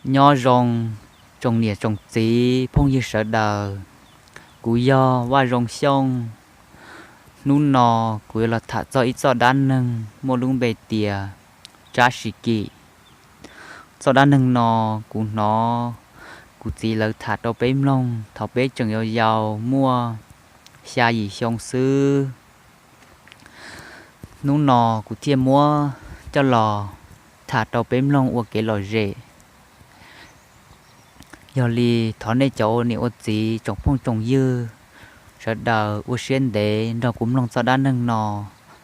Nyob zoo tsoom niam tsoom txiv phooj ywg sawv daws, kuv yog Vaj Zoo Xyooj. Hnub no kuv yuav los tham txog ib txoj dab neeg muaj lub npe tias Tsab Sis Kim. Txoj dab neeg no kuv hnov kuv txiv lawv tham rau peb mloog thaum peb tseem yau yau muaj xya yim xyoo xwb. Hnub no kuv thiaj muab coj los tham rau peb mloog ua kev lom zem. Yog li thov nej cov ua niam ua txiv tsoom phooj tsoom ywg sawv daws ua siab ntev nrog kuv mloog txoj dab neeg no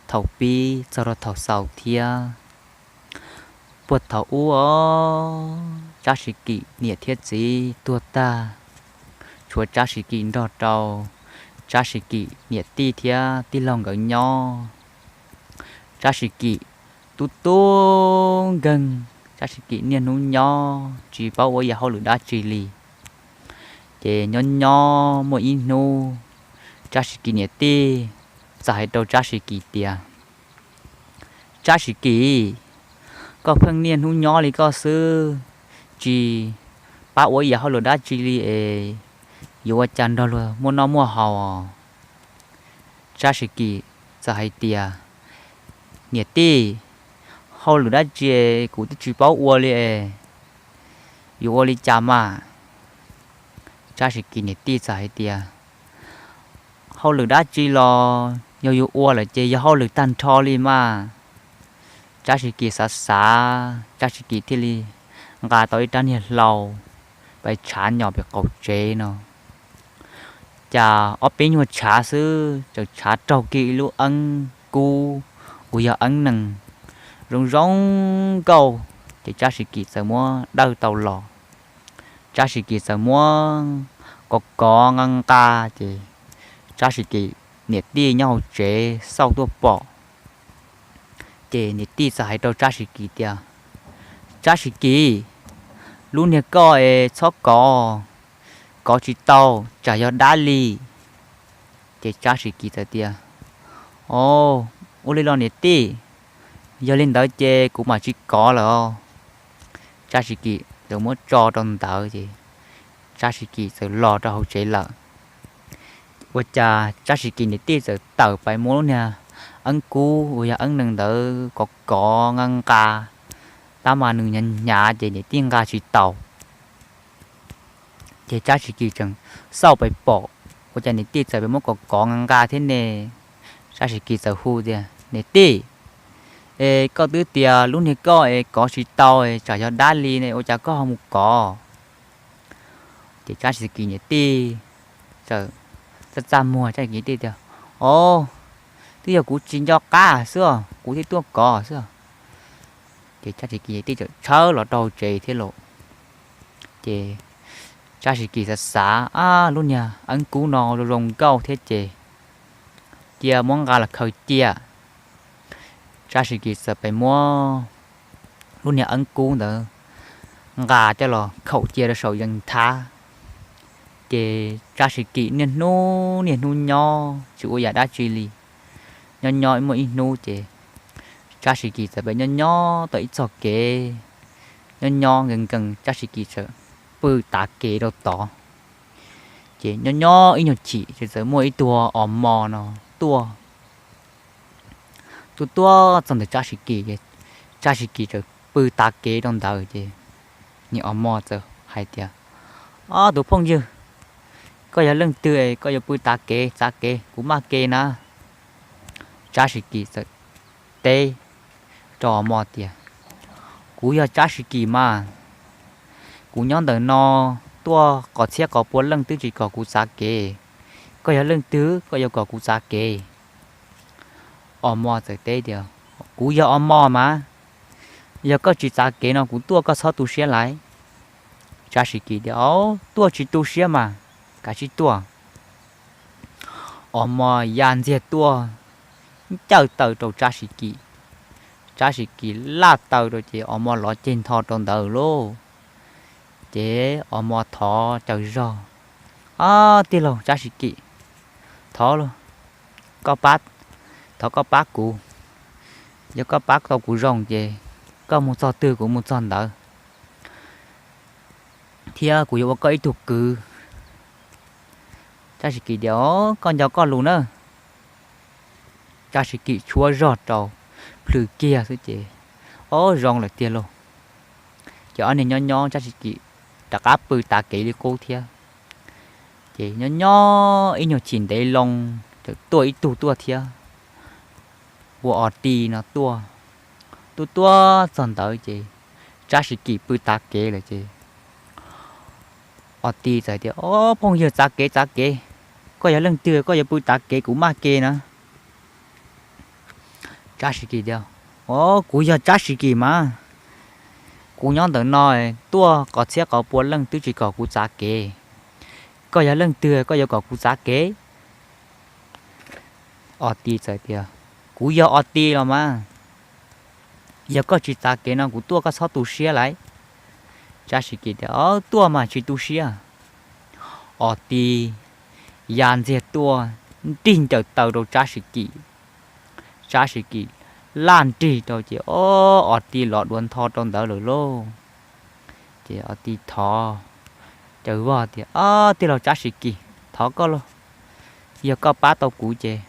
thaum pib txog rau thaum xaus thiab. Puag thaum ub os, Tsab Sis Kim niam thiab txiv tuag tag, tshuav Tsab Sis Kim nrog rau Tsab Sis Kim niam tij thiab tij laug nkawd nyob. Tsab Sis Kim tub tub nkeeg, Tsab Sis Kim niaj hnub nyob tsis paub ua yam hauj lwm dab tsi li. Ces nyob nyob muaj ib hnub, Tsab Sis Kim niam tij txawm hais rau Tsab Sis Kim tias, Tsab Sis Kim, koj pheej niaj hnub nyob li koj xwb, tsis pab ua yam hauj lwm dab tsi li es yuav ua cas nrog luag muaj noj muaj haus? Tsab Sis Kim txawm hais tias, Niam tij, hauj lwm dab tsi kuv twb tsis paub ua li es yuav ua li cas mas? Tsab Sis Kim niam tij txawm hais tias, Hauj lwm dab tsi los yog yus ua lawm ces yog hauj lwm tag nrho li mas. Tsab Sis Kim xav xav, Tsab Sis Kim thiaj li nqa tau ib rab niag hlau pais tshav nyom pem qaum tsev no. Cas ob peb nyuag tshav xwb txawm tshav raug kiag ib lub eeb kub uas yog eeb nees zoo zoo nkauj, ces Tsab Sis Kim txawm muab dawj tau los. Tsab Sis Kim txawm muab kov kov nqa nqa, ces Tsab Sis Kim niam tij nyob hauv tsev xauj tuaj pom. Ces niam tij txawm hais rau Tsab Sis Kim tias, Tsab Sis Kim, lub niag koj es txhob kov, kov tsis tau tsam yog dab li. Ces Tsab Sis Kim txawm tias, Au, ua li los niam tij, yog li ntawd ces kuv mam tsis kov lawm os. Tsab Sis Kim txawm muab tso rau ntawd ces Tsab Sis Kim txawm los rau hauv tsev lawm. Ua cas Tsab Sis Kim niam tij txawm tawm pais muab lub niag eeb kub uas yog eeb nees ntawd kov kov nqa nqa, tab mas nws hnyav hnyav ces niam tij nqa tsis tau. Ces Tsab Sis Kim tseem xauj pais pom, ua cas niam tij txawm pais muab kov kov nqa nqa thiab ne. Tsab Sis Kim txawm hu tias, Niam tij, es koj twb tias lub niag koj es kov tsis tau es tsam yog dab li ne, ua cas koj ho mus kov? Ces Tsab Sis Kim niam tij txawm txaj txaj muag, Tsab Sis Kim niam tij tias, Au, twb yog kuv tsis nco qab xwb os, kuv thiaj tuaj kov xwb. Ces Tsab Sis Kim niam tij txawm tshawb los rau hauv tsev thiab lauj. Ces Tsab Sis Kim xav xav, Ab, lub niag eeb kub no zoo zoo nkauj thiab ces cia muab nqa los khaws cia. Tsab Sis Kim txawm pais muab lub niag eeb kub ntawd nqa coj los khaum cia rau saum yees nthab. Ces Tsab Sis Kim niaj hnub niaj hnub nyob tsis ua yam dab tsi li. Nyob nyob muaj ib hnub ces Tsab Sis Kim txawm pais nyob nyob tau ib txoj kev, nyob nyob nkees nkees Tsab Sis Kim txawm pw tav kev rau tod. Ces nyob nyob ib nyuag chim ces txawm muaj ib tug os mos no tuaj, tuaj tuaj txog ntawm Tsab Sis Kim ces Tsab Sis Kim txawm pw tav kev rau ntawd ces niag os mos txawm hais tias, Ob, tus phooj ywg, koj yog leej twg es koj yuav pw tav kev txav kev, kuv maj kev na? Tsab Sis Kim txawm teb rau os mos tias, Kuv yog Tsab Sis Kim mas, kuv nyob ntawm no tuaj qos txhiab qos pua leej twb tsis kom kuv txav kev, koj yog leej twg koj yuav kom kuv txav kev? Os mos txawm teb tias, Kuv yog os mos mas, yog koj tsis txav kev no kuv tuaj koj txhob tu siab lawm. Tsab Sis Kim tias, Au, tuaj tsis tu siab mas, kav tsij tuaj. Os mos ya ntxiag tuaj, ncawj taw rau Tsab Sis Kim. Tsab Sis Kim laj taw rau ces os mos lov ceg ntho rau ntawd lauj. Ces os mos thov caw zog, Ob, tij laug Tsab Sis Kim, thov, koj pab, thov koj pab kuv. Yog koj pab tau kuv zoo ces koj mus txog twg kuv mus txog ntawd. thiab kuv yuav ua koj ib tug kwv. Tsab Siv Kim tias, Os, koj nco koj lus na. Tsab Siv Kim tshuab zog rau, plhws kiag xwb ces, Os, zoo lawm tiag lauj. Ces ob niag nyob nyob Tsab Siv Kim rov qab pw tav kev li qub thiab. Ces nyob nyob ib nyuag chim ntev loo, txawm tuaj ib tug tuaj thiab, ua Os Tis no tuaj. Tuaj tuaj txog ntawd ces Tsab Siv Kim pw tav kev lawm ces Os Tis txawm tias, Os, phooj ywg, txav kev, txav kev, koj yog leej twg koj yuav pw tav kev kuv maj ke na? Tsab Siv Kim tias, Os, kuv yog Tsab Siv Kim mas, kuv nyob ntawm no tuaj qov txhiab qov pua leej twb tsis kom kuv txav kev. Koj yog leej twg koj yuav kom kuv txav kev? Os Tis txawm tias, Kuv yog Os Tis los mas, yog koj tsis txav kev no kuv tuaj koj txhob tu siab lauj. Tsab Siv Kim tias, Os, tuaj mas tsis tu siab. Os Tis ya ntxiag tuaj, nrig ncaws taw rau Tsab Siv Kim. Tsab Siv Kim laj nrig rau ces, Os, Os Tis los duav ntho rau ntawd lawm lauj. Ces Os Tis thov caws vog tias, Os, tij laug Tsab Siv Kim, thov koj lauj, yog koj pab tau kuv ces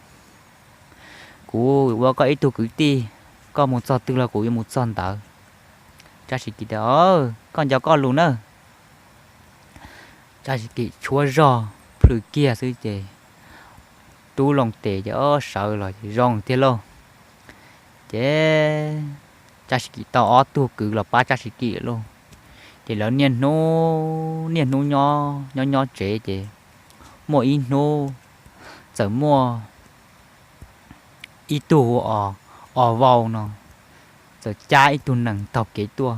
kuv ua koj ib tug kwv tij, koj mus txog twg los kuv yuav mus txog ntawd. Tsab Siv Kim tias, Koj nco koj lus na. Tsab Siv Kim tshuab zog plhws kiag xwb ces rub loo tes ces, Os, sawv los zoo tiag lauj. Ces Tsab Siv Kim tau ob tug kwv los pab Tsab Siv Kim lauj. Ces lawv niaj hnub niaj hnub nyob nyob nyob tsev ces muaj ib hnub txawm muaj ib tug hu ua Os Vau no txawm cab ib tug nees taug kev tuaj.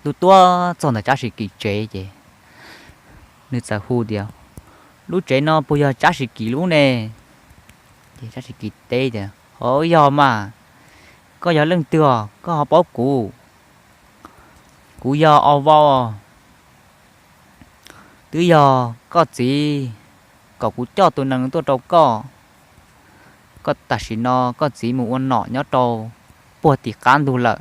Tuaj tuaj txog ntawm Tsab Siv Kim tsev ces nws txawm hu tias, Lub tsev no puas yog Tsab Siv Kim lub ne? Ces Tsab Siv Kim teb tias, Hov, yog mas, koj yog leej twg os, koj ho paub kuv? Kuv yog Os Vau. Twb yog koj txiv kom kuv coj tus nees tuaj rau koj. Koj tam sim no koj txiv mus ua nom nyob rau puag tim qab ntug lawm,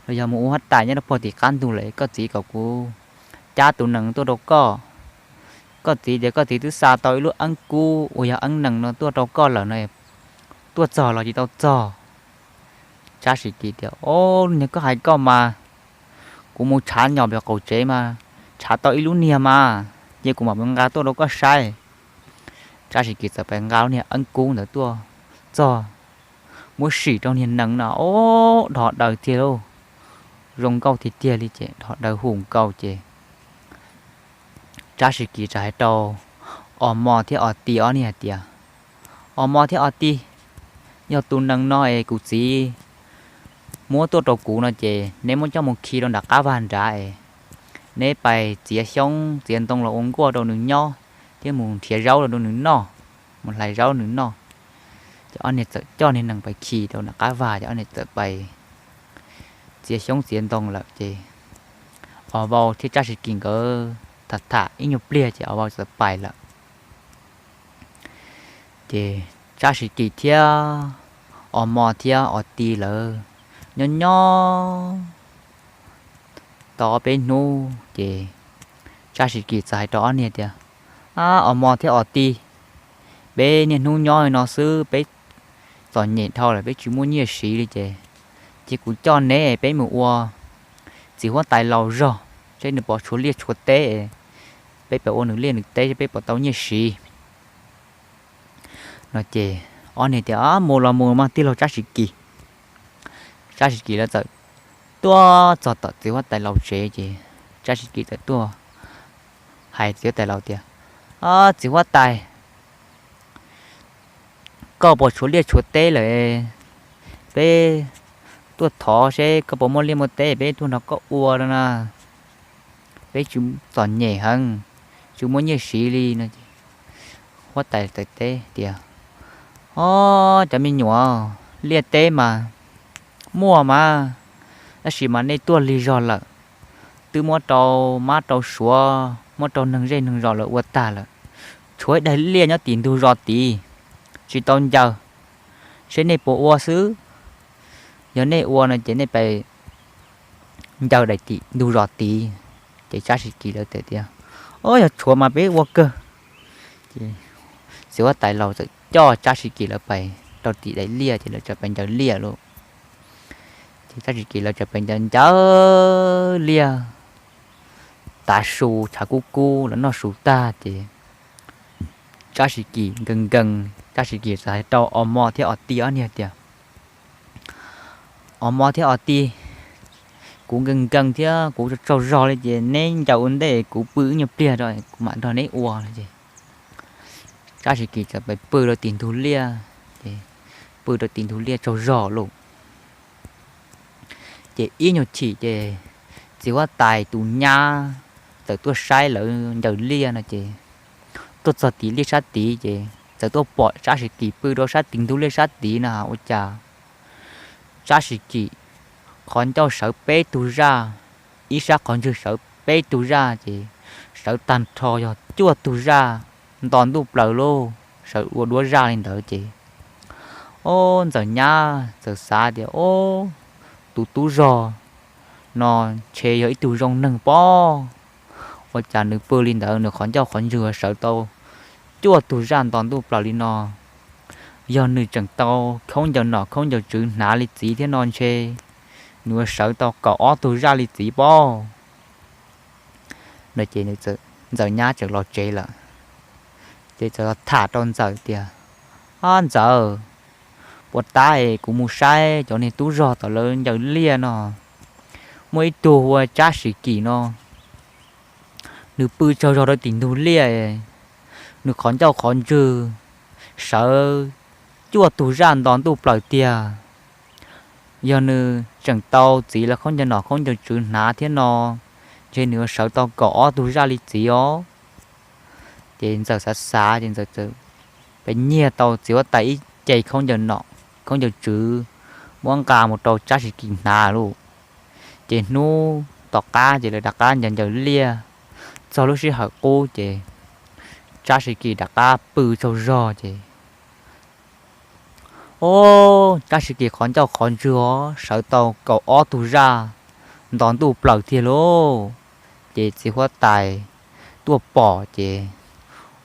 los yog mus ua huab tais nyob rau puag tim qab ntug lawm, koj txiv kom kuv cab tus nees tuaj rau koj. Koj txiv tias koj txiv twb xa tau ib lub eeb kub uas yog eeb nees no tuaj rau koj lawm no, tuaj txog los tsis tau txog. Tsab Siv Kim tias, Os, niag koj hais koj mas, kuv mus tshav nyom pem qaum tsev mas tshav tau ib lub niag mas, ces kuv mam mus nqa tuaj rau koj saib. Tsab Siv Kim txawm pais nqa lub niag eeb kub ntawd tuaj txog, muab sim rau niag nees no, os, dhos daws tiag lauj. Zoo nkauj tiag tiag li ces dhos daws hu nkaus ces Tsab Siv Kim txawm hais rau Os Mos thiab Os Tis ob niag hais tias, Os Mos thiab Os Tis, yog tus nees no es kuv txiv muab tuaj rau kuv no ces neb muab coj mus khi rau nram qab vag nrad es neb pais txiav xyoob txiav ntoo los ua nkuaj rau nws nyob thiab mus nrhiav zaub los rau nws noj, mus hlais zaub nws noj. Ces ob niag txawm coj niag nees pais khi rau nram qab vag ces ob niag txawm pais txiav xyoob txiav ntoo lawm ces Os Vau thiab Tsab Siv Kim nkawd tham tham ib nyuag pliag ces Os Vau txawm pais lawm. Ces Tsab Siv Kim thiab Os Mos thiab Os Tis lawv nyob nyob tau ob peb hnub ces Tsab Siv Kim txawm hais rau ob niag tias, Os Mos thiab Os Tis, peb niaj hnub nyob li no xwb peb txom nyem dhau lawm, peb tsis muaj nyiaj siv li ces, ces kuv coj neb peb mus ua txiv huab tais laus zog, seb nws puas tshuav liaj tshuav teb, peb pab ua nws liaj nws teb seb peb puas tau nyiaj siv no ces ob niag tias, Mus los mus mas tij laug Tsab Siv Kim. Tsab Siv Kim lawv txawm tuaj txog tom txiv huab tais laus tsev ces Tsab Siv Kim txawm tuaj hais txiv huab tais laus tias, Txiv huab tais, koj puas tshuav liaj tshuav teb lawm? Peb tuaj thov seb koj puas muaj liaj muaj teb peb tuaj nrog koj ua no na, peb tsis, txom nyem heev, tsis muaj nyiaj siv li no. Huab tais teb tias, Os, cov me nyuam, liaj teb mas muaj mas, tab sis mas nej tuaj lig zog lawm, twb muab rau mab rau suav, muab rau neeg zej neeg zos lawv ua tag lawm, tshuav ib daim liaj nyob tim ntug zos tid, tsis tau ncaws, seb nej puas ua xwb. Yog nej ua no ces nej pais ncaws daim tim ntug zos tid. Ces Tsab Sis Kis lawv teb tias, Au, yog tshuav mas peb ua kawg. Ces txiv huab tais laus txawm coj Tsab Sis Kis lawv pais rau tim daim liaj ces lawv txawm pais ncaws liaj lauj. Ces Tsab Sis Kis lawv txawm pais ncaws ncaws liaj, tav su tshav kub kub lawv noj su tag ces Tsab Sis Kis nkees nkees, Tsab Sis Kis txawm hais rau Os Mos thiab Os Tij ob niag tias, Os Mos thiab Os Tij, kuv nkees nkees thiab kuv tsaug zog li ces neb ncaws ua ntej kuv pw ib nyuag pliag rau kuv mam nrog neb ua no ces Tsab Sis Kis txawm pais pw rau tim ntug liaj, ces pw rau tim ntug liaj tsaug zog lauj. Ces ib nyuag chim ces txiv huab tais tus nyab txawm tuaj saib lawv ncaws liaj no ces tuaj txog tim liaj sab tid ces txawm tuaj pom Tsab Sis Kis pw rau sab tim ntug liaj sab tid no ua cas Tsab Sis Kis qhov ncauj sawv peb tug zaj, ib sab qhov ntswg sawv peb tug zaj ces sawv tag nrho yog cuaj tug zaj nto ntuj plaws lauj, sawv ua duab zaj li ntawd ces, o, Ntxawm Nyab txawm xav tias, O, tus tub zog no ntshe yog ib tug zoo neeg pob, ua cas nws pw li ntawd nws qhov ncauj qhov ntswg sawv tau cuaj tug zaj nto ntuj plaws li no. Yog nws tseem tau khaub ncaws nom khaub ncaws tswv hnav li txiv thiab no ntshe nws yuav sawv tau kaum ob tug zaj li txiv pob. No ces Ntxawm Nyab txawm los tsev lawm, ces txawm los tham rau Ntxawm tias, Ab Ntxawm, puas tab es kuv mus saib cov niag tub zog tom lawv ncaws liaj no, muaj ib tug ua Tsab Sis Kis no, nws pw tsaug zog rau tim ntug liaj, nws qhov ncauj qhov ntswg sawv cuaj tug zaj nto ntuj plaws tiag. Yog nws tseem tau txiv lawv khaub ncaws nom khaub ncaws tswv hnav thiab no, ntshe nws yuav sawv tau kaum ob tug zaj li txiv os. Ces Ntxawm xav xav ces Ntxawm txawm pes nyiag tau txiv huab tais ib ce khaub ncaws nom khaub ncaws tswv muab nqa mus rau Tsab Sis Kis hnav lauj. Ces hnub tom qab ces lawv rov qab ncaws ncaws liaj txog lub sij hawm qub ces Tsab Sis Kis rov qab pw tsaug zog ces, o, Tsab Sis Kis qhov ncauj qhov ntswg sawv tau kaum ob tug zaj nto ntuj plaws tiag lauj. Ces txiv huab tais tuaj pom ces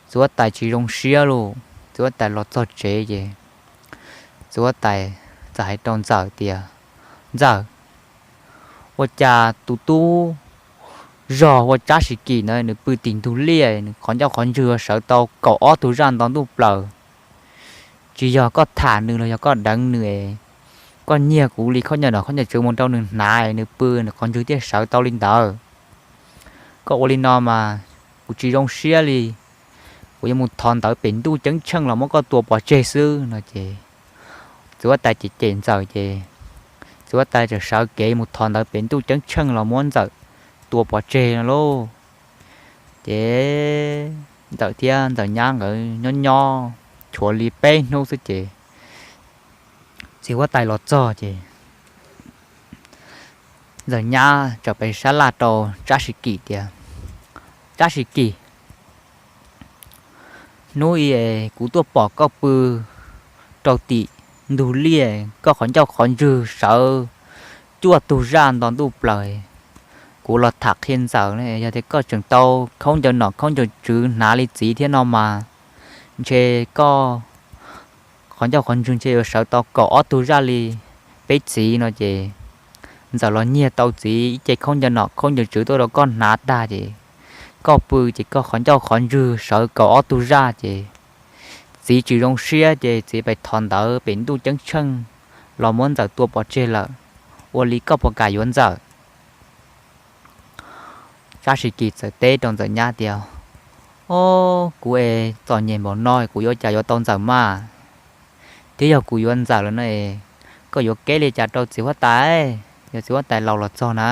txiv huab tais tsis zoo siab lauj, txiv huab tais los txog tsev ces txiv huab tais txawm hais rau Ntxawm tias, Ntxawm, ua cas tus tub zog ua Tsab Sis Kis ntawd nws pw tim ntug liaj nws qhov ncauj qhov ntswg sawv tau kaum ob tug zaj nto ntuj plaws? Tsis yog koj tham nws los yog koj deev nws, koj nyiag kuv li khaub ncaws nom khaub ncaws tswv mus rau nws hnav nws pw nws qhov ntswg thiaj sawv tau li ntawd. Koj ua li no mas kuv tsis zoo siab li, kuv yuav mus thov ntawv pem ntuj ceeb tsheej los muab koj tua pov tseg xwb no ces txiv huab tais cem cem Ntxawm ces txiv huab tais txawm sawv kev mus thov ntawv pem ntuj ceeb tsheej los muab Ntxawm tua pov tseg no lauj. Ces Ntxawm thiab Ntxawm Nyab nkawd nyob nyob tshuav li peb hnub xwb ces txiv huab tais los txog ces Ntxawm Nyab txawm pes sab laj rau Tsab Sis Kis tias, Tsab Sis Kis, hnub i kuv tuaj pom koj pw rau tim ntug liaj, koj qhov ncauj qhov ntswg sawv cuaj tug zaj nto ntuj plaws. Kuv los tham qhia Ntxawm, yog tias koj tseem tau khaub ncaws nom khaub ncaws tswv hnav li txiv thiab no mas ntshe koj qhov ncauj qhov ntswg ntshe yuav sawv tau kaum ob tug zaj li peb txiv no ces Ntxawm los nyiag tau txiv ib ce khaub ncaws nom khaub ncaws tswv tuaj rau koj hnav tag ces koj pw ces koj qhov ncauj qhov ntswg sawv kaum ob tug zaj ces txiv tsis zoo siab ces txiv pes thov ntawv pem ntuj ceeb tsheej los muab Ntxawm tua pov tseg lawm. Ua li koj puas kam yuav Ntxawm? Tsab Sis Kis txawm teb rau Ntxawm Nyab tias, O, kuv es txom nyem npaum no kuv yuav cas yuav tau Ntxawm mas? Thiab yog kuv yuav Ntxawm lawm no es koj yuav kev li cas rau txiv huab tais, yog txiv huab tais laus los txog na?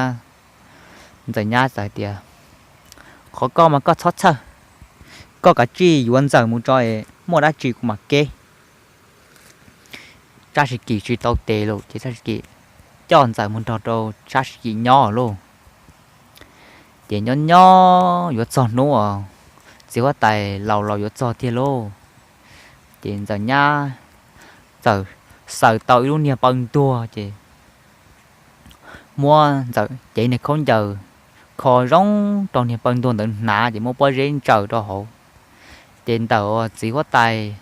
Ntxawm Nyab txawm tias, Qhov koj mas koj txhob txhawj, koj kav tsij yuav Ntxawm mus tso es muaj dab tsi kuv mam kev. Tsab Sis Kis tsis tau tes lawm ces Tsab Sis Kis coj Ntxawm mus nrog rau Tsab Sis Kis nyob lauj. Ces nyob nyob yuav txog hnub txiv huab tais laus laus yuav txog tiag lauj. Ces Ntxawm Nyab txawm xaws tau ib lub niag paw ntuag ces muab Ntxawm cev niag khaub ncaws kho zoo rau niag paw ntuag ntawd hnav ces muab pob zeb ntsaws rau hauv. Ces ntawm txiv huab tais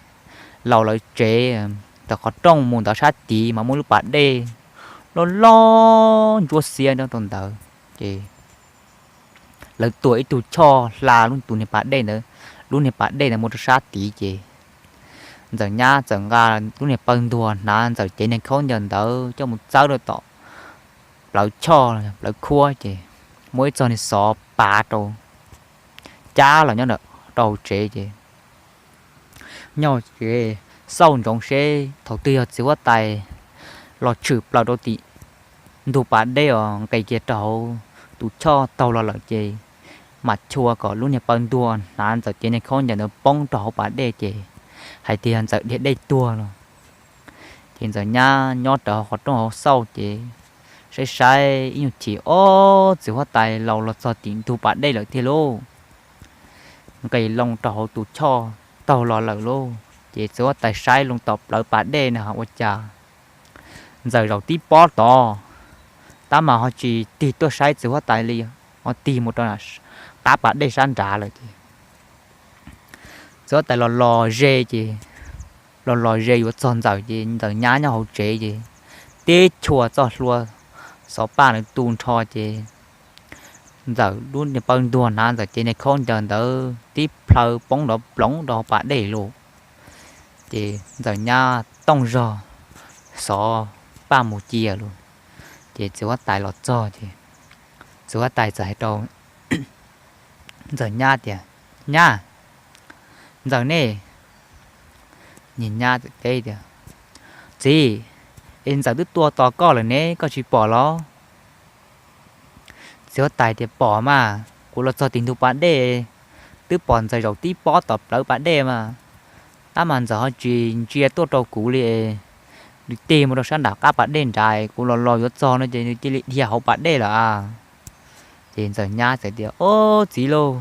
laus lawv tsev, ntawm qhov rooj mus ntawd sab tid mas muaj lub pas dej loj loj ntsuab xiab nyob rau ntawd. Ces lawv tua ib tug choj hla lub tus niag pas dej ntawd, lub niag pas dej ntawd mus rau sab tid ces Ntxawm Nyab txawm nqa lub niag paw ntuag hnav Ntxawm cev niag khaub ncaws ntawd coj mus txawb rau tom plawv choj plawv khuab ces muab ib txoj niag xov pav rau, cab los nyob rau hauv tsev ces nyob hauv tsev xauj ntsoov seb thaum twg yog txiv huab tais los tshwm plaws rau tim ntug pas dej os, nqis kiag rau hauv tus choj taug los lawm ces mam chua kom lub niag paw ntuag hnav Ntxawm cev niag khaub ncaws ntawd poob rau hauv pas dej ces hais tias Ntxawm dhia dej tuag los. Ces Ntxawm Nyab nyob rawv hauv qhov rooj hauv xauj ces saib saib ib nyuag chim, ob, txiv huab tais laus los txog tim ntug pas dej lawm tiag lauj. Nqis loo rau hauv tus choj taug los lawm lauj. Ces txiv huab tais saib loo tom plawv pas dej na ua cas Ntxawm zaum tib pob tod, tab mas ho tsis tig tuaj saib txiv huab tais li, ho tig mus rau qab pas dej sab nrad lawm ces txiv huab tais los los ze ces los los ze yuav txog Ntxawm ces Ntxawm Nyab nyob hauv tsev ces tib chua txoj hlua xov paj ntawd tu nrho ces Ntxawm lub niag paw ntuag hnav Ntxawm cev niag khaub ncaws ntawd tib plhaw poob nrov ploov rau hauv pas dej lauj. Ces Ntxawm Nyab tooj zog xov paj mus cia lauj. Ces txiv huab tais los txog ces txiv huab tais txawm hais rau Ntxawm Nyab tias, Nyab, Ntxawm ne? Niag nyab teb tias, Txiv, es Ntxawm twb tua tos koj lawm ne, koj tsis pom los? Txiv huab tais tias, Pom mas, kuv los txog tim ntug pas dej, twb pom Ntxawm zaum tib pob tom plawv pas dej mas, tab mas Ntxawm ho tsis ntsia tuaj rau kuv li, nws tig mus rau sab nram qab pas dej nrad, kuv los los yuav txog no ces nws cia li dhia hauv pas dej lawm a. Ces Ntxawm Nyab txawm tias, Ob, txiv lauj,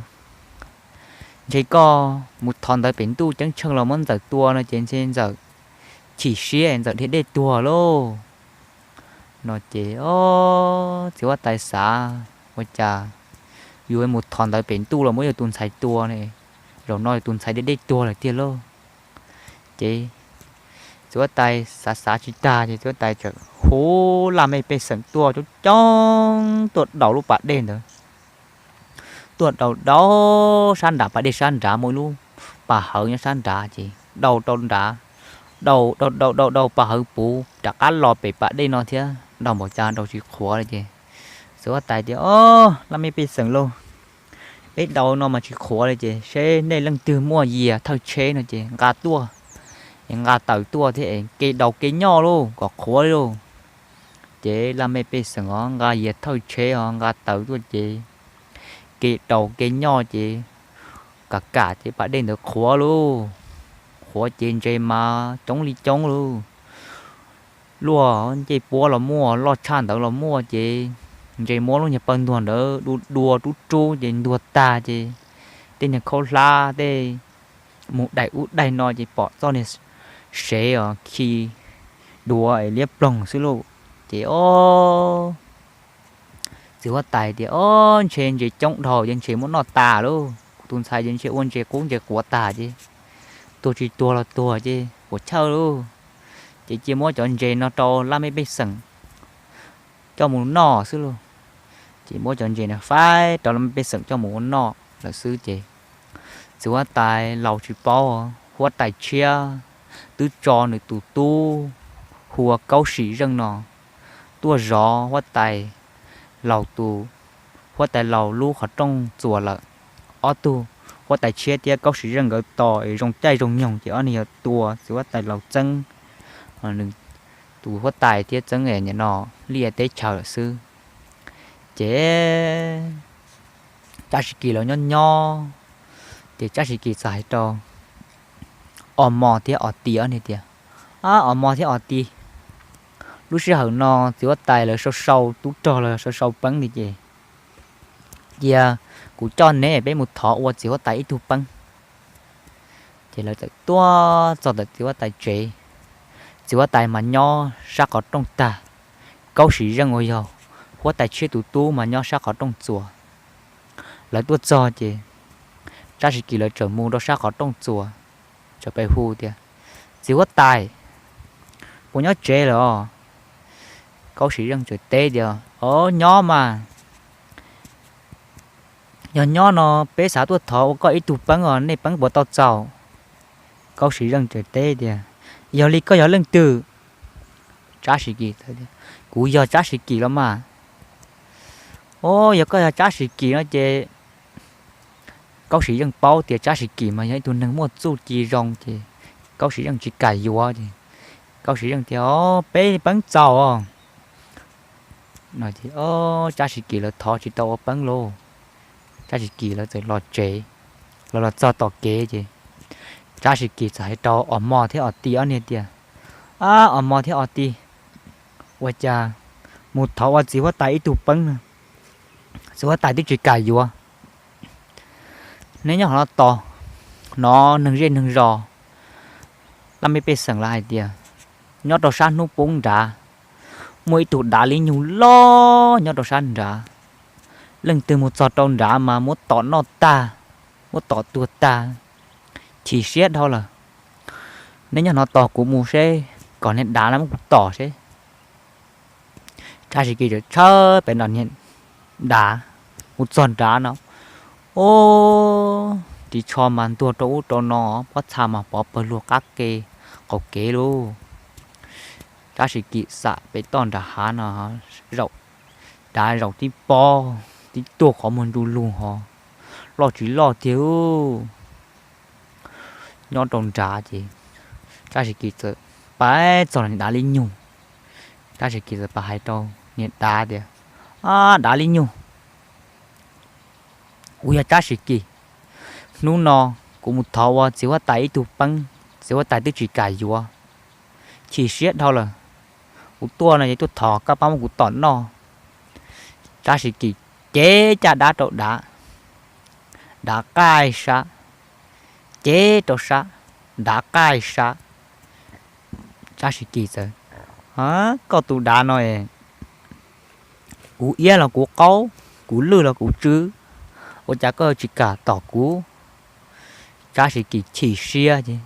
ntshe koj mus thov ntawv pem ntuj ceeb tsheej los muab Ntxawm tua no ces ntshe Ntxawm chim siab Ntxawm dhia dej tuag lauj. No ces, ob, txiv huab tais xav, Ua cas yuav mus thov ntawv pem ntuj los muab yus tus ntxhais tua ne? Zaum no yus tus ntxhais dhia dej tuag lawm tiag lauj. Ces txiv huab tais xav xav tsis tag ces txiv huab tais txawm hu laj mej pej xeem tuaj coob coob tuaj daus lub pas dej ntawd, tuaj daus daus sab nram pas dej sab nrad muaj ib lub pas hawv nyob sab nrad ces daus rau nrad, daus daus daus daus daus pas hawv puv rov qab los pem pas dej no thiab, daus npaum cas daus tsis qhuav li ces txiv huab tais tias, Ob, laj mej pej xeem lauj, peb daus no mas tsis qhuav li ces seb nej leej twg muaj yias thawj tsheb no ces nqa tuaj, es nqa taws tuaj thiab es ke daus ke nyoj lauj kom qhuav li lauj. Ces laj mej pej xeem os nqa yias thawj tsheb os nqa taws tuaj ces ke daus ke nyoj ces kam kam ces pas dej ntawd qhuav lauj. Qhuav ces ntses mas coob li coob lauj. Luaj ncej puab los muaj, loj tshaj ntawd los muaj ces ntses muab lub niag paw ntuag ntawd dua dua rub rub ces ntuag tag ces tej niag khaub hlab tej mus daim ub daim no ces pom txoj niag sev os khi duav liab ploog xwb lauj. Ces ob, txiv huab tais tias, Ob, ntshe ntses coob dhau ces ntshe muab noj tas lauj, kuv tus ntxhais ces ntshe ua ntses qub ntses quav tas ces tuag tsis tuag los tuag ces puas chawj lauj. Ces cia muab cov ntses no rau laj mej pej xeem coj mus noj xwb lauj. Ces muab cov ntses no faib rau laj mej pej xeem coj mus ua noj lawm xwb ces txiv huab tais laus tsis paub, huab tais tshiab twb tso nws tus tub hu ua Kaub Sim Zeej no tuaj zov huab tais laus tus, huab tais laus lub qhov rooj txuas lawm. Ob tug huab tais tshiab thiab Kaub Sim Zeej nkawd tos es zoo caij zoo nyoog ces ob niag yuav tua txiv huab tais laus txeeb nws tus huab tais thiab txeeb nim no liaj teb chaws lawm xwb. Ces Tsab Sis Kis los nyob nyob, ces Tsab Sis Kis txawm hais rau Os Mos thiab Os Tis ob niag tias, Os Mos thiab Os Tis, lub sij hawm no txiv huab tais lawv sau sau tub rog los sau sau peeb li ces cia kuv coj neb peb mus thov ua txiv huab tais ib tug peeb. Ces lawv txawm tuaj txog ntawm txiv huab tais tsev. Txiv huab tais mas nyob sab qhov rooj tag, Kaub Sim Zeej uas yog huab tais tshiab tus tub mas nyob sab qhov rooj txuas. Lawv tuaj txog ces Tsab Sis Kis lawv txawm mus rau sab qhov rooj txuas, txawm pem hu tias, Txiv huab tais, puas nyob tsev lawm os? Kaub Sis Zeej txawm teb tias, Os, nyob mas. Yog nyob no peb xav tuaj thov ua koj ib tug peeb os, nej peeb puas tau txaus? Kaub Sis Zeej txawm teb tias, Yog li koj yog leej twg? Tsab Sis Kis, Kuv yog Tsab Sis Kis los mas. Os, yog koj yog Tsab Sis Kis no ces Kaub Sis Zeej paub tias Tsab Sis Kis mas yog ib tug neeg muaj txuj ci zoo ces Kaub Sis Zeej tsis kam yuav ces Kaub Sis Zeej tias, Os, peb peeb txaus os. Tsab Sis Kis lawv thov tsis tau ua peeb lauj. Tsab Sis Kis lawv txawm los tsev, los los txog tom kev ces Tsab Sis Kis txawm hais rau Os Mos thiab Os Tis ob niag tias, Ab, Os Mos thiab Os Tis, ua cas mus thov ua txiv huab tais ib tug peeb no, txiv huab tais twb tsis kam yuav. Neb nyob qhov no tos, hnov neeg zej neeg zos laj mej pej xeem lawv hais tias nyob rau sab hnub poob nrad muaj ib tug dav li nyug loj nyob rau sab nrad. Leej twg mus txog rau nrad mas muab tom noj tag, muab tom tuag tag, chim siab dhau lawm. Neb nyob no tos kuv mus seb kom niag dav no muab kuv tom seb. Tsab Sis Kis txawm tshawb pem nram niag dav mus txog nrad no, ub, ris tsho mas ntuag rau ub rau no, pob txha mas pov pawg lug qab ke qaum kev lauj. Tsab Sis Kis xam pem toj nram hav no, zaum, dav zaum tib pob tib tuag qhov muag ntu lug ho, loj tsis loj tiag. Nyob rau nrad ces Tsab Sis Kis txawm pais txog los niag dav li nyug. Tsab Sis Kis txawm pais hais rau niag dav tias, Ab, dav li nyug, kuv yog Tsab Sis Kis. Hnub no kuv mus thov ua txiv huab tais ib tug peeb, txiv huab tais twb tsis kam yuav, chim siab dhau lawm. Kuv tuaj no ces tuaj thov koj pab muab kuv tom noj. Tsab Sis Kis cev caj dab rau dav, dav qaij sab, cev rau sab, dav qaij sab. Tsab Sis Kis txawm, Koj tus dav no es, kuv iab los kuv qaub, kuv lwj los kuv tsw, ua cas koj tsis kam tom kuv? Tsab Sis Kis chim siab ces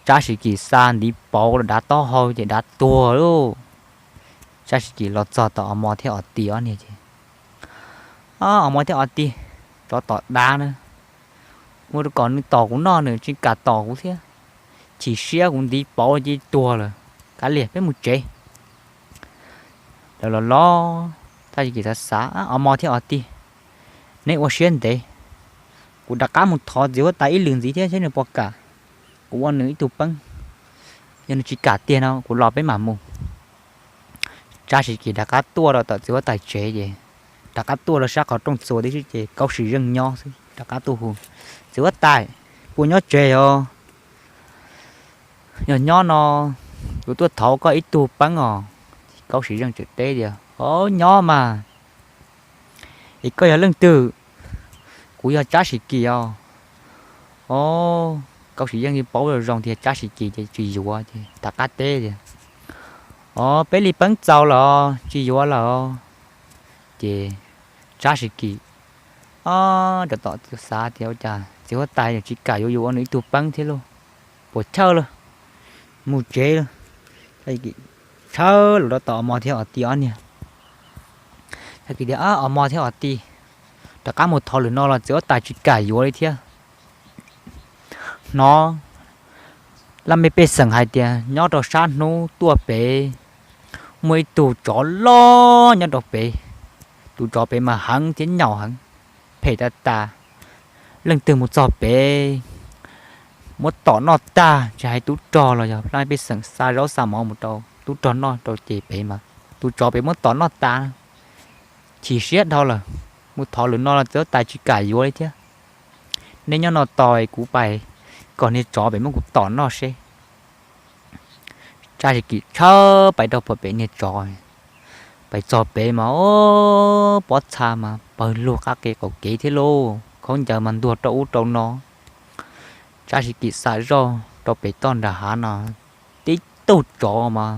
Tsab Sis Kis xa ntiv pauv los dav taub hau ces dav tuag lauj. Tsab Sis Kis los txog tom Os Mos thiab Os Tis ob niag ces, Os Mos thiab Os Tis, tsov tom dav na, ua rau kom nws tom kuv noj nws tsis kam tom kuv thiab, chim siab kuv ntiv pauv ces tuag lawm, kav liam peb mus tsev. Lawv los los, Tsab Sis Kis xav xav, Os Mos thiab Os Tis, neb ua siab ntev, kuv rov qab mus thov txiv huab tais ib lwm ntxiv thiab seb nws puas kam, kuv ua nws ib tug peeb, yog nws tsis kam tiag no kuv los peb mam mus. Tsab Sis Kis rov qab tuaj rau tom txiv huab tais tsev ces, rov qab tuaj rau sab qhov rooj txuas tib si ces Kaub Sis Zeej nyob xwb, rov qab tuaj hu, Txiv huab tais, puas nyob tsev os? Yog nyob no, kuv tuaj thov koj ib tug peeb os. Kaub Sis Zeej teb tias, Os, nyob mas. Es koj yog leej twg? Kuv yog Tsab Sis Kis os. Os, Kaub Sis Zeej yeej paub zoo tias Tsab Sis Kis ces tsis yuav ces rov qab teb tias, Os, peb li peeb txaus lawm, tsis yuav lawm. Ces Tsab Sis Kis, o, rov tom xav tias ua cas txiv huab tais tsis kam yuav yus ua nws ib tug peeb thiab lauj, puas chawj lauj, mus tsev lauj. Tshawb los rau tom Os Mos thiab Os Tis ob niag, Os Mos thiab Os Tis, rov qab mus thov lwm no los txiv huab tais tsis kam yuav li thiab. Hnov laj mej pej xeem hais tias nyob rau sab hnub tuaj pem muaj ib tug tsov loj nyob rau pem, tus tsov pem mas heev thiab nyaum heev, phem tas tas. Leej twg mus txog pem muab tom noj tag, tsis hais tub rog los yog laj mej pej xeem xa zaub xa mov mus rau tub rog noj rau ces pem mas tus tsov pem muab tom noj tas. Chim siab dhau lawm, mus thov lwm no los txiv huab tais tsis kam yuav li thiab. Nej nyob no tos kuv pais kom niag tsov pem muab kuv tom noj seb. Tsab Sis Kis tshawb pais rau pem niag tsov, pais txog pem mas o, pob txha mas pawg lug qab qe qaum kev thiab lauj, khaub ncaws mas ntuag rau ub rau no. Tsab Sis Kis xa zoj rau pem toj nram hav no, tib tug tsov mas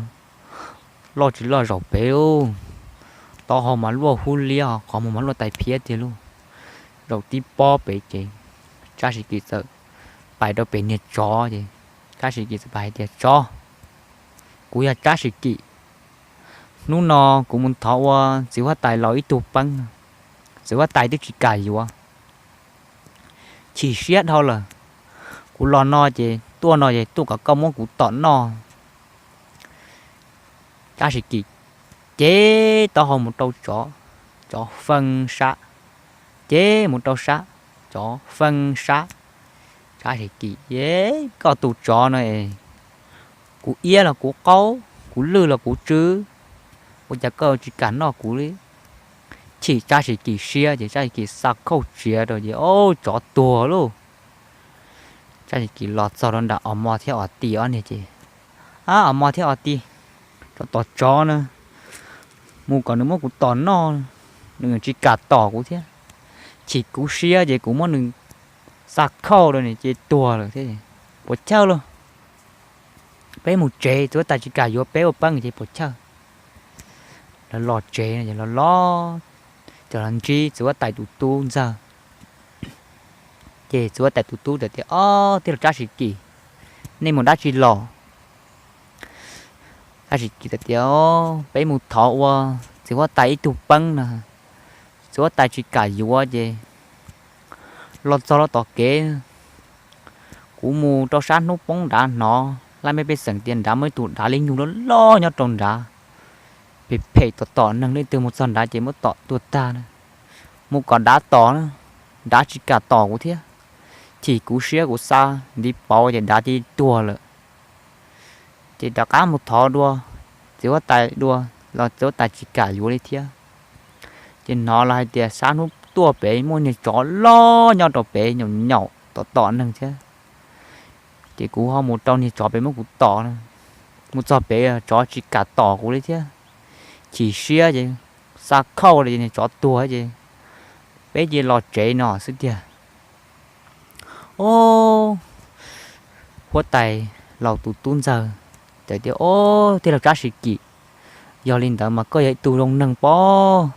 loj tsis loj zaum pem lauj, taub hau mas luaj hub liab, qhov muag mas luaj tais phiab tiag lauj. zaum tib pob pem ces Tsab Sis Kim txawm pais rau pem niag tsov ces Tsab Sis Kim txawm pais hais tias, Tsov, kuv yog Tsab Sis Kim. Hnub no kuv mus thov ua txiv huab tais los ib tug peeb, txiv huab tais twb tsis kam yuav. Chim siab dhau lawm, kuv los no ces tuaj no ces tuaj kom koj muab kuv tom noj. Tsab Sis Kim cev taub hau mus rau tsov, tsov feeb sab, cev mus rau sab, tsov feeb sab. Tsab Sis Kim, Koj tus tsov no, kuv iab los kuv qaub, kuv lwj los kuv tsw, ua cas koj tsis kam noj kuv li? Chim Tsab Sis Kim siab ces Tsab Sis Kim xa khauj tsiav rau ces, o, tsov tuag lauj. Tsab Sis Kim los txog rau nram Os Mos thiab Os Tis ob niag ces, Ab, Os Mos thiab Os Tis, tsov tom tsov na, mus kom nws muab kuv tom noj, nws tsis kam tom kuv thiab. Chim kuv siab ces kuv muab nws xa khauj rau nws ces tuag lawm thiab. Puas chawj lauj? Peb mus tsev, txiv huab tais tsis kam yuav peb ua peeb ces puas chawj? Lawv los tsev no ces los los, ces los ntsib txiv huab tais tus tub ntxawg. Ces txiv huab tais tus tub tias, Ob, tij laug Tsab Sis Kim, nej mus dab tsi los? Tsab Sis Kim tias, Peb mus thov ua txiv huab tais ib tug peeb no, txiv huab tais tsis kam yuav ces los txog los tom kev, kuv mus rau sab hnub poob nrad hnov laj mej pej xeem tias nrad muaj ib tug dav li nyuj loj loj nyob rau nrad, phem phem tom tom neeg, leej twg mus txog nrad ces muab tom tuag tag na. Mus kom dav tom na, dav tsis kam tom kuv thiab. Chim kuv siab kuv xa ntiv pauv ces dav cia tuag lawm. Ces rov qab mus thov dua txiv huab tais dua los txiv huab tais tsis kam yuav li thiab. Ces hnov lawv hais tias sab hnub tuaj pem muaj niag tsov loj nyob rau pem nyaum nyaum tom tom neeg thiab. Ces kuv ho mus rau niag tsov pem muab kuv tom na. Mus txog pem tsov tsis kam tom kuv li thiab. Chim siab ces xa khauj li ces niag tsov tuag ces peb cia los tsev no xwb tiag. Ob, huab tais laus tus tub ntxawg txawm tias, Ob, tij laug Tsab Sis Kim, yog li ntawd mas koj yog ib tug zoo neeg pob,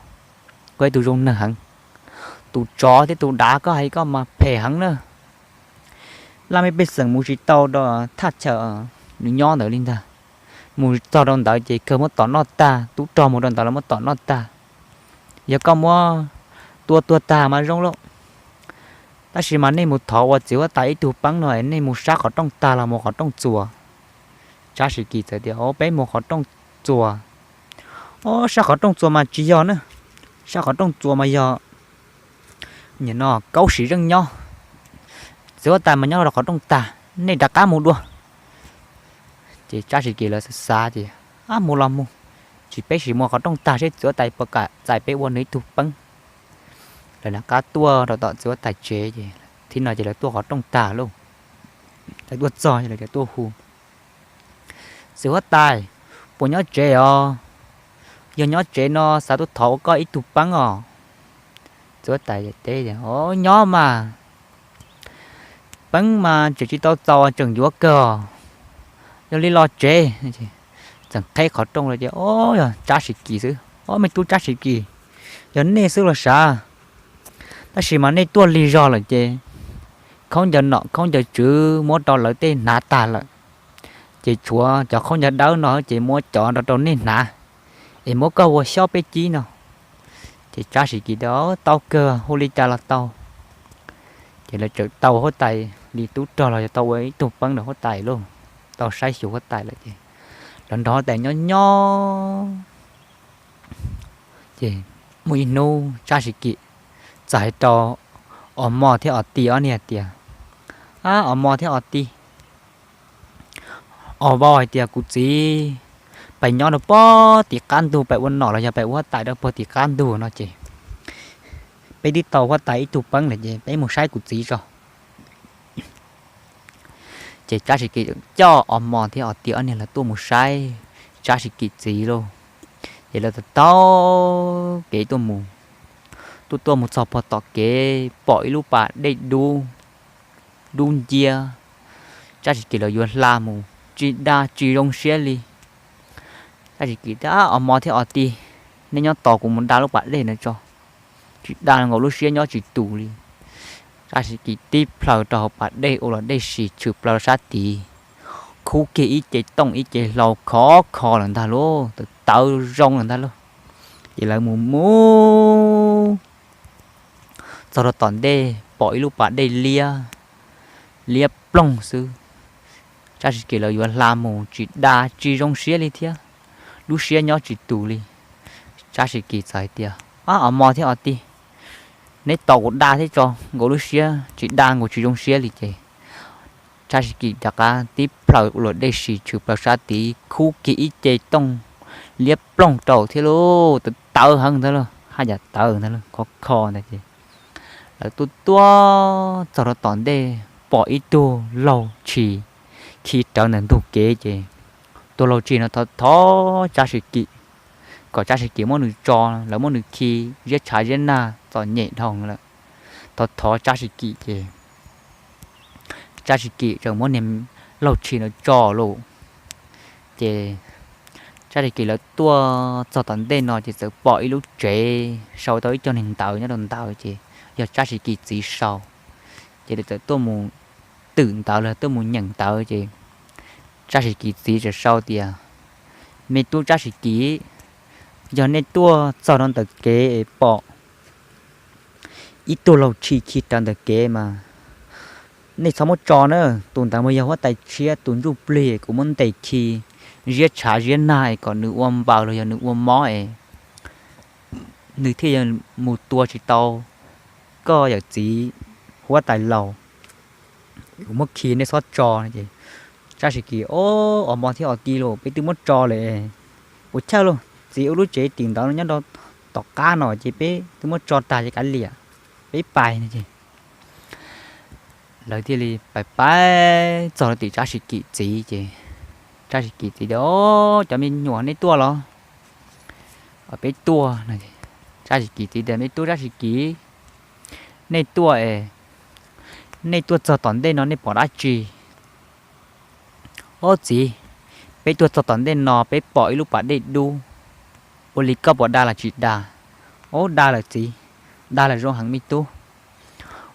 koj ib tug zoo neeg heev. Tus tsov thiab tus dav koj hais koj mas phem heev na. Laj mej pej xeem mus tsis tau rau thaj chaw nws nyob ntawd li ntag. Mus txog rau ntawd ces kawg muab tom noj tag, tub rog mus rau ntawd los muab tom noj tag. Yog koj muab tua tuag tag mas zoo lauj. Tab sis mas nej mus thov ua txiv huab tais ib tug peeb no, nej mus sab qhov rooj tag los mus qhov rooj txuas? Tsab Sis Kim txawm tias, Peb mus qhov rooj txuas. Ob, sab qhov rooj txuas mas tsis yog na. Sab qhov rooj txuas mas yog nim no Kaub Sis Zeej nyob. Txiv huab tais mas nyob rau qhov rooj tag, nej rov qab mus dua. Ces Tsab Sis Kim lawv xav xav ces, Ab, mus los mus, tsis peb sim mus qhov rooj tag seb txiv huab tais puas kam txais peb ua nws ib tug peeb. Lawv rov qab tuaj rau tom txiv huab tais tsev ces, thib no ces lawv tuaj qhov rooj tag lauj. Lawv tuaj txog ces lawv tuaj hu, Txiv huab tais, puas nyob tsev os? Yog nyob tsev no xav tuaj thov ua koj ib tug peeb os. Txiv huab tais teb, Nyob mas, peeb mas tseem tsis tau txaus tseem yuav kawg. Yog li los tsev. Txawm qheb qhov rooj los ces, Ob, yog Tsab Sis Kim xwb. Ob, me tub Tsab Sis Kim, yog nej xwb los sav. Tab sis mas nej tuaj lig zog lawm ces khaub ncaws nom khaub ncaws tswv muab rau lawv tej hnav tag lawm, ces tshuav cov khaub ncaws dawb no ces muab cov nrog rau nej hnav, es muab koj ua xyob peb cib no. Ces Tsab Sis Kim tias, Tau kawg, hu li cas los tau. Ces lawv txawm tau huab tais li tub rog los yog tau ua ib tug peeb rau huab tais lauj, tau saib xyuas huab tais lawm ces lawv nrog huab tais nyob nyob. Ces muaj ib hnub Tsab Sis Kim txawm hais rau Os Mos thiab Os Tis ob niag tias, Ab, Os Mos thiab Os Tis, Os Vau hais tias kuv txiv pais nyob rau puag tim qab ntug, pais ua nom los yog pais ua huab tais rau puag tim qab ntug no ces peb twb tau huab tais ib tug peeb lawm ces peb mus saib kuv txiv tso. Ces Tsab Sis Kim coj Os Mos thiab Os Tis ob niag lawv tuaj mus saib Tsab Sis Kim txiv lauj. Ces lawv taug taug kev tuaj mus, tuaj tuaj mus txog puag tom kev pom ib lub pas dej dub, dub nciab. Tsab Sis Kim lawv yuav hla mus tsis da tsis zoo siab li. Tsab Sis Kim tias, Os Mos thiab Os Tis, nej nyob tos kuv mus da lub pas dej ntawd tso. tsis da nkaus lub siab nyob tsis tus li. Tsab Siv Kis tib plhaw rau hauv pas dej ua luam dej si tshwm plaws sab tid, khub kiag ib ce tooj ib ce hlau khov kho lawm ntag lauj, tawv tawv zoo lawm ntag lauj. Ces lawv mus mus txog rau tom ntej pom ib lub pas dej liab, liab ploog xwb. Tsab Siv Kis lawv yuav hla mus tsis da tsis zoo siab li thiab, lub siab nyob tsis tus li. Tsab Siv Kis txawm hais tias, Ab, os mos thiab os tij, neb tos kuv da thiab tso, nkaus lub siab tsis da nkaus tsis zoo siab li. Ces Tsab Siv Kis rov qab tib plhaw ua luam dej si tshwm plaws sab tid, khub kiag ib ce tooj liab ploog rau thiab lauj, tawv tawv heev ntag lauj, haj yam tawv ntag lauj, khov kho ntag. Ces lawv tuaj tuaj txog rau tom ntej pom ib tug laug tshis khi rawv ntawm ntug kev. Ces tus laug tshis no thov thov Tsab Siv Kis kom Tsab Siv Kis muab nws tso, lawv muab nws khi ziab tshav ziab nag txom nyem dhau lawm, thov thov Tsab Siv Kis. Ces Tsab Siv Kis txawm muab niag laug tshis no tso lauj. Ces Tsab Siv Kis lawv tuaj txog tom ntej no ces txawm pom ib lub tsev sau tau ib co niag ntawv nyob rau ntawd, ces yog Tsab Siv Kis txiv sau. Ces lawv txawm tuaj mus twm ntawv los tuaj mus nyeem ntawv. Ces Tsab Siv Kis txiv txawm sau tias, Me tub Tsab Siv Kis, yog nej tuaj txog rau ntawm kev es pom ib tug laug tshis khi rawv ntawm kev mas nej txhob muab tso na. Tus ntawd mas yog huab tais tshiab tus ntsuj plig kuv muab ntes khi ziab tshav ziab nag es kom nws ua npaws los yog nws ua mob es nws thiaj mus tua tsis tau koj yawm txiv huab tais laus. Kuv muab khi, nej txhob tso. Ces Tsab Siv Kis, Os mos thiab os tij lauj, peb twb muab tso lawm. Puas chawj lauj, txiv ua lub tsev twm ntawv nyob rau tom qab no ces peb twb muab tso tag ces kav liam, peb pais no. Ces lawv thiaj li pais pais txog rau tim Tsab Siv Kis txiv. Ces Tsab Siv Kis txiv tias, Os, cov me nyuam, nej tuaj los? Peb tuaj. Tsab Siv Kis txiv tias, Me tub Tsab Siv Kis, nej tuaj es nej tuaj txog tom ntej no nej pom dab tsi? Ob txiv, peb tuaj txog tom ntej no peb pom ib lub pas dej dub. Ua li koj puas da los tsis da? Ob, da lawm txiv, da lawm zoo heev me tub.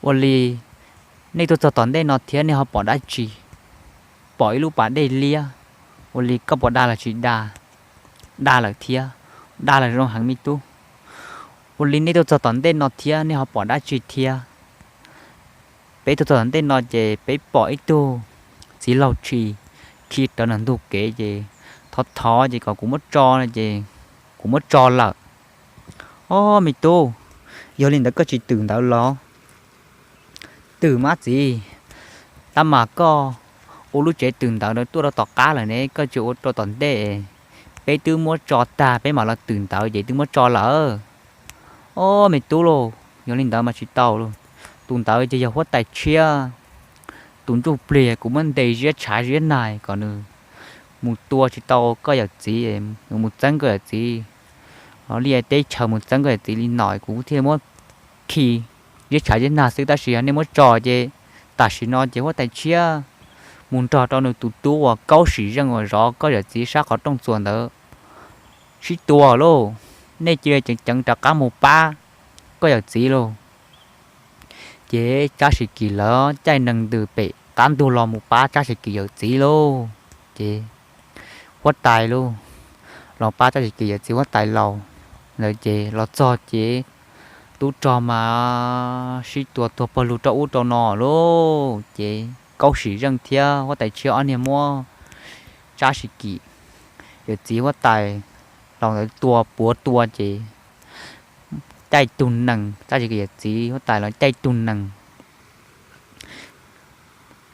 Ua li nej tuaj txog tom ntej no thiab nej ho pom dab tsi? Pom ib lub pas dej liab. Ua li koj puas da los tsis da? Da lawm thiab, da lawm zoo heev me tub. Ua li nej tuaj txog tom ntej no thiab nej ho pom dab tsi thiab? Peb tuaj txog tom ntej no ces peb pom ib tug txiv laug tshis khi rawv ntawm ntug kev ces thov thov ces kom kuv muab tso no ces kuv muab tso lawm. Ob, me tub, yog li ntawd koj tsis twm ntawv los? Twm mas txiv, tab mas koj ua lub tsev twm ntawv tuaj rau tom qab lawm ne, koj tsis ua rau tom ntej. Peb twb muab tso tag peb mam los twm ntawv ces twb muab tso lawm. Ob, me tub lauj, yog li ntawd mas tsis tau lauj. Tus ntawd ces yog huab tais tshiab tus ntsuj plig kuv muab ntes ziab tshav ziab nag kom nws mus tua tsis tau koj yawm txiv, nws mus txeeb koj yawm txiv, ho liaj teb chaws mus txeeb koj yawm txiv li no kuv thiaj muab khi ziab tshav ziab nag xwb. Tab sis yog nej muab tso ces tam sim no ces huab tais tshiab mus nrog rau nws tus tub uas Kaub Sim Zeej uas zov koj yawm txiv sab qhov rooj txuas ntawd sib tua lauj. Nej cia li ceev ceev rov qab mus pab koj yawm txiv lauj. Ces Tsab Sis Kis lawv caij nees ntws pem qab ntug los mus pab Tsab Sis Kis yawm txiv lauj. Ces huab tais lauj, los pab Tsab Sis Kis yawm txiv huab tais laus ntawd ces los txog ces tub rog mas sib tua tuag pawg lug rau ub rau no lauj. Ces Kaub Sim Zeej thiab huab tais tshiab ob niag muab Tsab Sis Kis yawm txiv huab tais laus ntawd tua puav tua ces caij tug nees, Tsab Sis Kis yawm txiv huab tais laus caij tug nees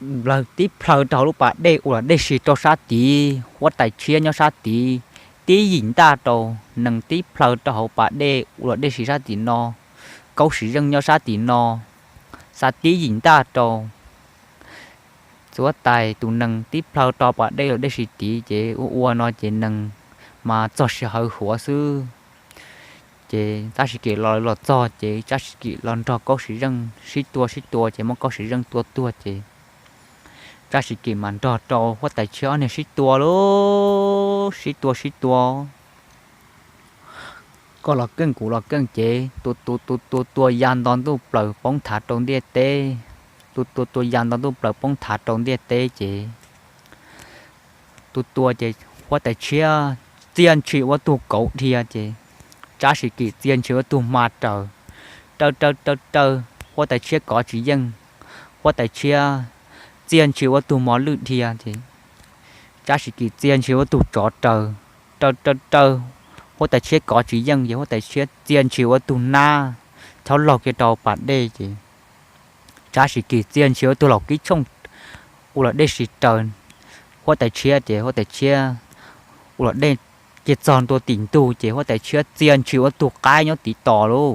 nplawg tib plhaw rau hauv lub pas dej ua luam dej si rau sab tid, huab tais tshiab nyob sab tid tib yim ntaj rau, nees tib plhaw rau hauv pas dej ua luam dej si sab tim no, Kaub Sim Zeej nyob sab tim no, xa tib yim ntaj rau. Txiv huab tais tus nees tib plhaw rau pas dej ua luam dej si tid ces ua ua no ces nees mas txog sij hawm huav xwb. Ces Tsab Sis Kis los los txog ces Tsab Sis Kis los nrog Kaub Sim Zeej sib tua sib tua ces muab Kaub Sim Zeej tua tuag ces Tsab Sis Kis mas nrog rau huab tais tshiab ob niag sib tua lauj, sib tua sib tua. Koj los keej kuv los keej ces tua tua tua tua tua ya nto ntuj plaws poob thav rau ntiaj teb. Tua tua tua ya nto ntuj plaws poob thav rau ntiaj teb ces tua tua ces huab tais tshiab txia ntshis ua tug kauv dhia ces Tsab Sis Kim txia ntshis ua tug hma raws, raws raws raws raws huab tais tshiab kov tsis yeej. Huab tais tshiab txia ntshis ua tug mos lwj dhia ces Tsab Sis Kim txia ntshis ua tug tsov raws, raws raws raws huab tais tshiab kov tsis yeej ces huab tais tshiab txia ntshis ua tug nab chob laug kiag rau pas dej ces Tsab Sis Kim txia ntshis ua tug laum kib tshooj ua luam dej siv raws huab tais tshiab ces huab tais tshiab ua luam dej kiag txog ntua tim ntug ces huab tais tshiab txia ntshis ua tug qaib nyob tiv tos lauj.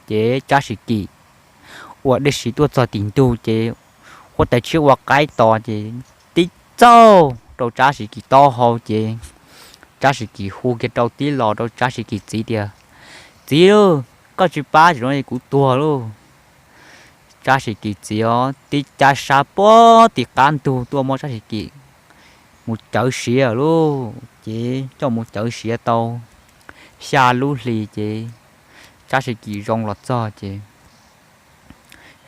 Ces Tsab Sis Kim ua luam dej siv tuaj txog tim ntug ces huab tais tshiab ua qaib tos ces tib txauj rau Tsab Sis Kim taub hau ces Tsab Sis Kim hu kiag rau tib los rau Tsab Sis Kim txiv tias, Txiv lauj, koj tsis pab tsis zoo kuv tuag lauj. Tsab Sis Kim txiv os tib cab sab puag tim qab ntug tuaj muab Tsab Sis Kim mus cawv siav lauj. Ces coj mus cawv siav tau xya lub hlis ces Tsab Sis Kim zoo los txog ces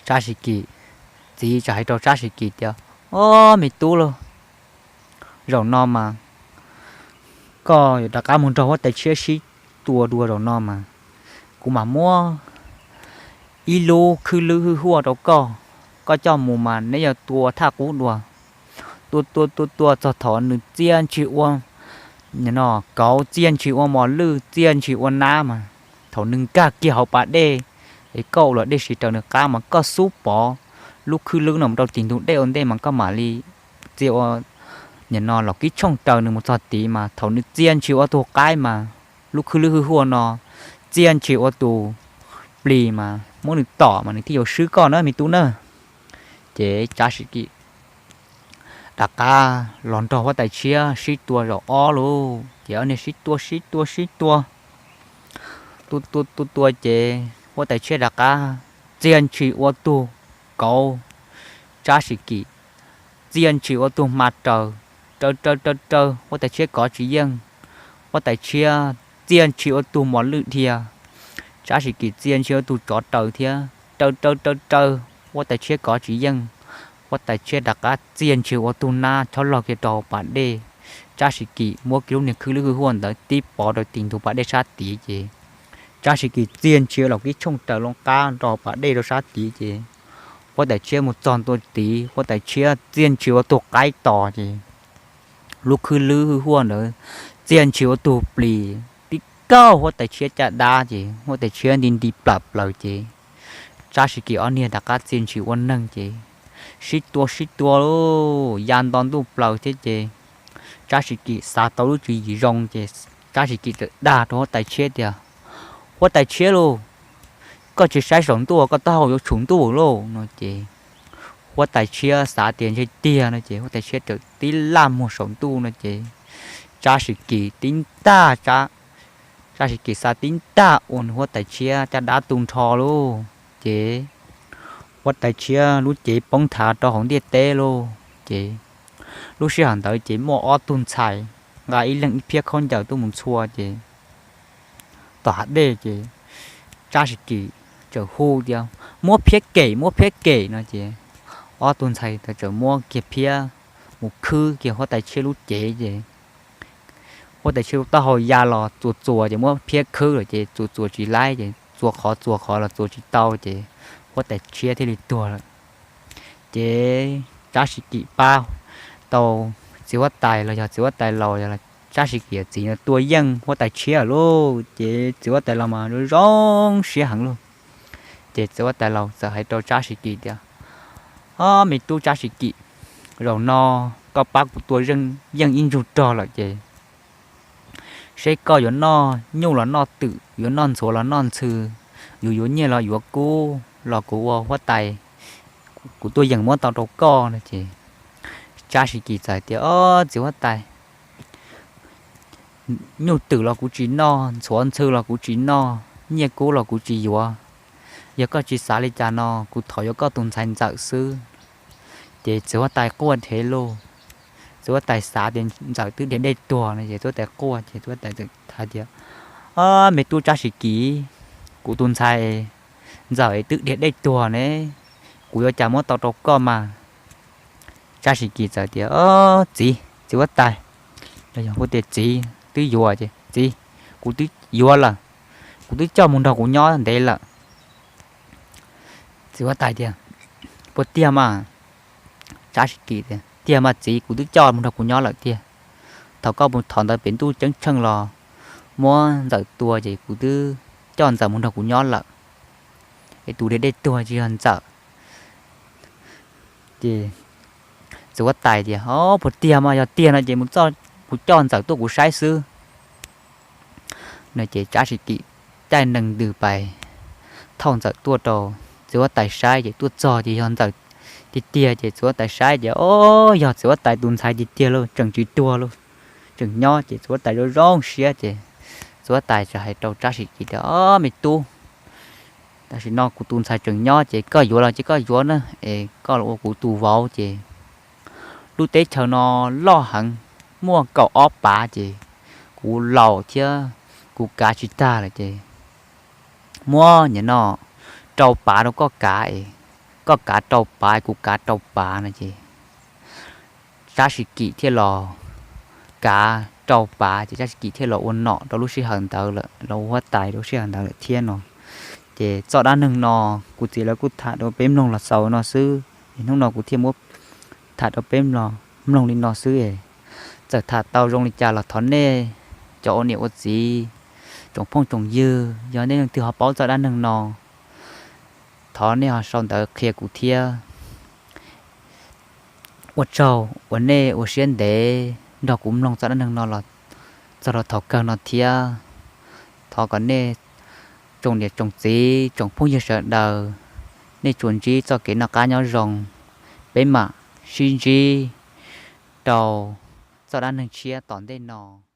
Tsab Sis Kim txiv txawm hais rau Tsab Sis Kim tias, Ob me tub lauj, zaum no mas koj yuav rov qab mus nrog huab tais tshiab sib tua dua zaum no mas kuv mam muab ib lub khwb lwb hwj huaj rau koj, koj coj mus mas neb yuav tua thaj qub dua. Tua tua tua tua txog thaum nws txia ntshis ua, no, kauv, txia ntshis ua mos lwj, txia ntshis ua nab mas thaum nws nkag kiag hauv pas dej es koj ua luam dej siv raws nws qab mas koj xub pov lub khwb lwb no mus rau tim ntug dej ua ntej mas koj mam li txia ua, no, laum kib tshooj raws nws mus txog tid mas thaum nws txia ntshis ua tug qaib mas lub khwb lwb hwj huaj no txia ntshis ua tus plis mas muab nws tom mas nws thiaj yuav swb koj na me tub na. Ces Tsab Sis Kim rov qab los nrog huab tais tshiab sib tua zaum ob lauj. Ces ob niag sib tua sib tua sib tua, tua tua tua tua ces huab tais tshiab rov qab txia ntshis ua tug kauv, Tsab Sis Kim txia ntshis ua tug hma raws, raws raws raws raws huab tais tshiab kov tsis yeej. Huab tais tshiab txia ntshis ua tug mos lwj dhia, Tsab Sis Kim txia ntshis ua tug tsov raws thiab, raws raws raws raws huab tais tshiab kov tsis yeej. Huab tais tshiab rov qab txia ntshis ua tug nab chob laug kiag rau pas dej. Tsab Sis Kim muab kiag lub niag khwb lwb hwj huaj ntawd tib pov rau tim ntug pas dej sab tid ces Tsab Sis Kim txia ntshis ua laum kib tshooj raws loo qab rau pas dej rau sab tid ces huab tais tshiab mus txog ntua tid huab tais tshiab txia ntshis ua tug qaib tos ces lub khwb lwb hwj huaj ntawd txia ntshis ua tug plis tib kauj huab tais tshiab caj dab ces huab tais tshiab nti nti plam plaws ces Tsab Sis Kim ob niag rov qab txia ntshis ua neeg ces sib tua sib tua lauj, ya nto ntuj plaws thiab ces Tsab Sis Kim xav tau lub tswv yim zoo ces Tsab Sis Kim txawm dag rau huab tais tshiab tias, Huab tais tshiab lauj, koj tsis saib saum ntuj koj taub hau yuav tshum ntuj lauj no ces huab tais tshiab xav tias ntshe tiag no ces huab tais tshiab txawm tib laj muag saum ntuj no ces Tsab Sis Kim tib ntaj, Tsab Sis Kim xav tib ntaj ua nws huab tais tshiab caj dab tu nrho lauj ces huab tais tshiab lub cev poob thav rau hauv ntiaj teb lauj ces lub sij hawm ntawd ces muaj ob tug ntxhais nqa ib leeg ib phiab khaub ncaws tuaj mus ntxhua ces tom hav dej ces Tsab Sis Kim txawm hu tias, Muab phiab kem, muab phiab kem no ces ob tug ntxhais txawm muab kiag phiab mus khwb kiag huab tais tshiab lub cev ces huab tais tshiab lub taub hau ya los txuas txuas ces muab phiab khwb lawm ces txuas txuas tsis laib ces txuas qhov txuas qhov los txuas tsis tau ces huab tais tshiab thiaj li tuag lawm. Ces Tsab Sis Kim pab tau txiv huab tais los yog txiv huab tais laus, Tsab Sis Kim txiv no tua yeej huab tais tshiab lauj ces txiv huab tais laus mas zoo siab heev lauj. Ces txiv huab tais laus txawm hais rau Tsab Sis Kim tias, Ob me tub Tsab Sis Kim, zaum no koj pab kuv tua yeej ib ntsug rog lawm ces seb koj yuav noj nyuj los noj twm, yuav noj ntxhuav los noj ntxhw, yuav yuav nyiaj los yuav kub los kuv ua huab tais, kuv tuaj yeem muab tau rau koj no ces Tsab Sis Kim txawm tias, Ob txiv huab tais, nyuj twm los kuv tsis noj, ntxhuav ntxhw los kuv tsis noj, nyiaj kub los kuv tsis yuav. Yog koj tsis xav li cas no kuv thov yuav koj tus ntxhais ntxawm xwb. Ces txiv huab tais quaj dhev lauj. Txiv huab tais xav tias ntxawm twb dhia dej tuag no ces txiv huab tais quaj ces txiv huab tais txawm hais tias, Me tub Tsab Sis Kis, kuv tus ntxhais Ntxawm twb dhia dej tuag ne, kuv yuav cas muab tau rau koj mas. Tsab Sis Kis txawm tias, Txiv, txiv huab tais, los yog kuv tias txiv twb yuav ces txiv, kuv twb yuav lawm, kuv twb coj mus nrog kuv nyob ntev lawm. Txiv huab tais tias, Puas tiag mas? Tsab Sis Kis tias, Tiag mas txiv, kuv twb coj mus nrog kuv nyob lawm tiag. Thaum koj mus thov ntawd pem ntuj ceeb tsheej los muab Ntxawm tua ces kuv twb coj Ntxawm mus nrog kuv nyob lawm, es tus dhia dej tuag tsis yog Ntxawm. Ces txiv huab tais tias, Puas tiag mas? Yog tiag no ces mus, kuv coj Ntxawm tuaj kuv saib xwb. No ces Tsab Sis Kis caij nees ntws pais thauj Ntxawm tuaj rau txiv huab tais saib ces tuaj txog ces yog Ntxawm tiag tiag ces txiv huab tais saib ces, O, yog txiv huab tais tus ntxhais tiag tiag lauj, tseem tsis tuag lauj, tseem nyob. Ces txiv huab tais zoo zoo siab ces txiv huab tais txawm hais rau Tsab Sis Kis tias, O, me tub, tam sim no kuv tus ntxhais tseem nyob ces koj yuav los ces koj yuav na, es koj los ua kuv tus vauv ces lub teb chaws no loj heev, muaj kaum ob pav ces kuv laus thiab kuv kav tsis tag lawm ces muab nim no rau pav rau koj kav es koj kav rau pav kuv kav rau pav no ces Tsab Sis Kis thiaj los kav rau pav ces Tsab Sis Kis thiaj los ua nom rau lub sij hawm ntawd lawm, los ua huab tais rau lub sij hawm ntawd lawm thiab no. Ces txoj dab neeg no kuv txiv lawv kuj tham rau peb mloog los xaus no xwb es hnub no kuv thiaj muab tham rau peb mloog li no xwb es txawm tham tau zoo li cas los thov nej cov ua niam ua txiv, tsoom phooj tsoom ywg, yog nej leej twg ho paub txoj dab neeg no, thov nej ho sau ntawv qhia kuv thiab. Ua tsaug uas nej ua siab ntev nrog kuv mloog txoj dab neeg no los txog rau thaum kawg no thiab. Thov kom nej tsoom niam tsoom txiv tsoom phooj ywg sawv daws, nej tsuas ntsib txoj kev noj qab nyob zoo. Peb mam sib ntsib rau txoj dab neeg tshiab tom ntej no.